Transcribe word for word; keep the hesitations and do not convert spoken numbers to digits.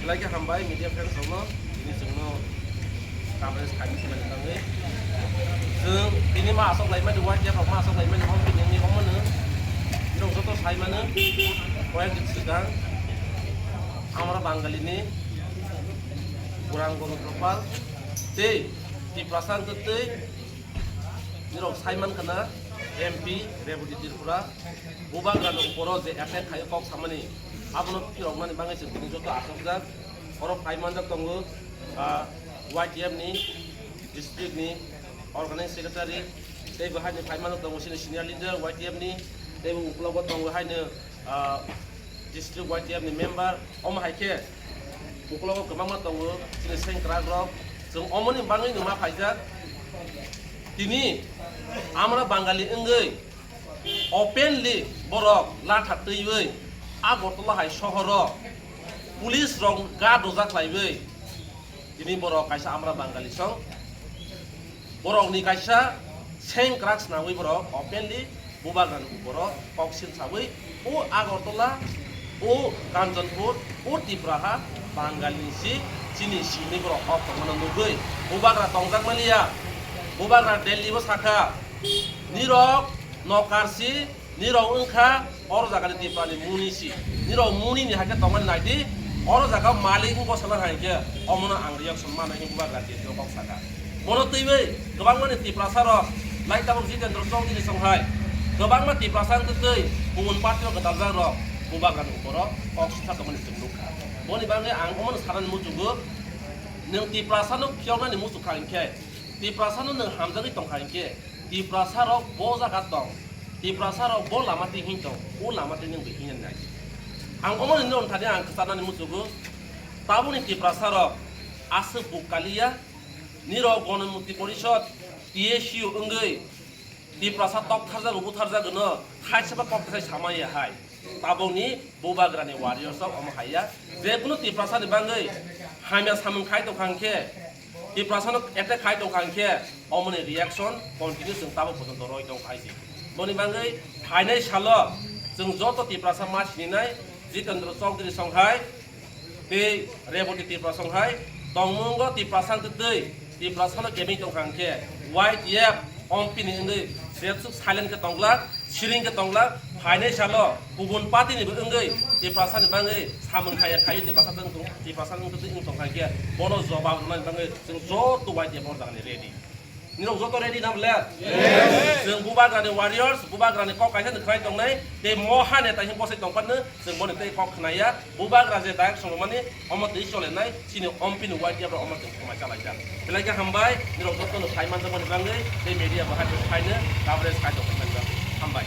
Belai khe hambai media friends rokno, tini chwngno coverage khaimani bagwi. Chwng tini ma aswk laimani, Y T F rok ma aswk laimani, omo bini wngwi omono norok joto saimano, koyek din swkang Amra Bangalini Burang Gonoprapal tei Tiprasa wngkha tei norok saimankha na M P Rebati Tripura Bubagrani uporo je attack khaio kok samani, abono phiroknani bagwi chwng tini joto achukjak. Oro phai manjak tongo, ah, Y T F ni district ni organizing secretary, tei bo haino phai manjak tongo chini senior leader Y T F ni, tei bo uklogo tongo haino, ah, district Y T F ni member. Omo hai khe uklogo kwbangma tongo chini sengkrak rok. Chwng omoni bagwi no ma phaijak. Tini Amra Bangali wngwi openly borok latha twiwi Agartala hai sohoro police rok ga doja khlaiwi tini borok kaisa Amra Bangali song borokni kaisa sengkrak swnamwi borok openly Bubagrani uporo kok sil sawi o Agartala, o Kanchanpur, o Tipraha Bangalini si chini simi borok kok tongmano nugwi Bubagra tongjak maliya. Bubagra Delhi bo sakha, nirok nokar si, nirok wngkha oro jagani Tiprani muni si. Nirok muni ni hakhe tongmani naidi, oro jaga malik wngkha sana hai khe omono ang reaction manai hwnwi Bubagra Delhi o kok sakha. Bono twiwi kwbangmani Tiprasa rok, lai tabuk Jitendra Chowdhury song hai, kwbangma Tiprasa wngtwi twi kubun party o gwdaljak rok Bubagrani uporo kok sitha tongmani chwng nukha. Boni bagwi ang omono sanani muchungo, nwng Tiprasa no phiyoknani muchung kha hinkhe, Tiprasa no nwng hamjagwi tongkha hinkhe, Tiprasa rok bo jaga tong, Tiprasa rok bo lama twi hing tong, o lama twi nwng bo hing nai. Ang omono nwng thani ang kwcharnani muchungo, tabukni Tiprasa rok aswk buk kaliya, nirok Gonomutti Porishod, T S U wngwi Tiprasa toktharjago, butharjago no, thaisaba kok thai samaya hai. Tabukni Bubagrani warriors rok omo haiya. Je kunu Tiprasa ni bagwi hamya samung khai tongkha hinkhe, Tiprasa no attack khai tongkha hinkhe, omoni reaction continue chwng tabuk pojonto roi tongkha hai se. Boni bagwi phainai salo chwng joto Tiprasa ma sininai Jitendra Chowdhury song hai, tei Rebati Tripura song hai tongmungo Tiprasa wngtwi twi Tiprasa no keming tongkha hinkhe Y T F ompini wngwi jesuk silent khe tonglak, siring khe tonglak, phainai salo kubun party ni bo wngwi Tiprasa ni bagwi samung khaiya khaiwi Tiprasa tong-, Tiprasa wngtwi twi wng tongkha hinkhe bono jobab rwnani bagwi chwng joto Y T F o jagani ready. Nirok joto ready na bole? Yes. Chwng Bubagrani warriors, Bubagrani kok kaisa ni khwnai tongnai, tei moha neta hin bosai tongphano chwng boni tei kok khnaiya. Bubagra je direct songmani omo twi cholenai, chini ompini Y T F rok omo chwng khwnai chalaijak. Belai khe hambai, nirok joto no sai manjakmani bagwi, tei media bo hai phaino coverage khai tongmani bagwi. Hambai.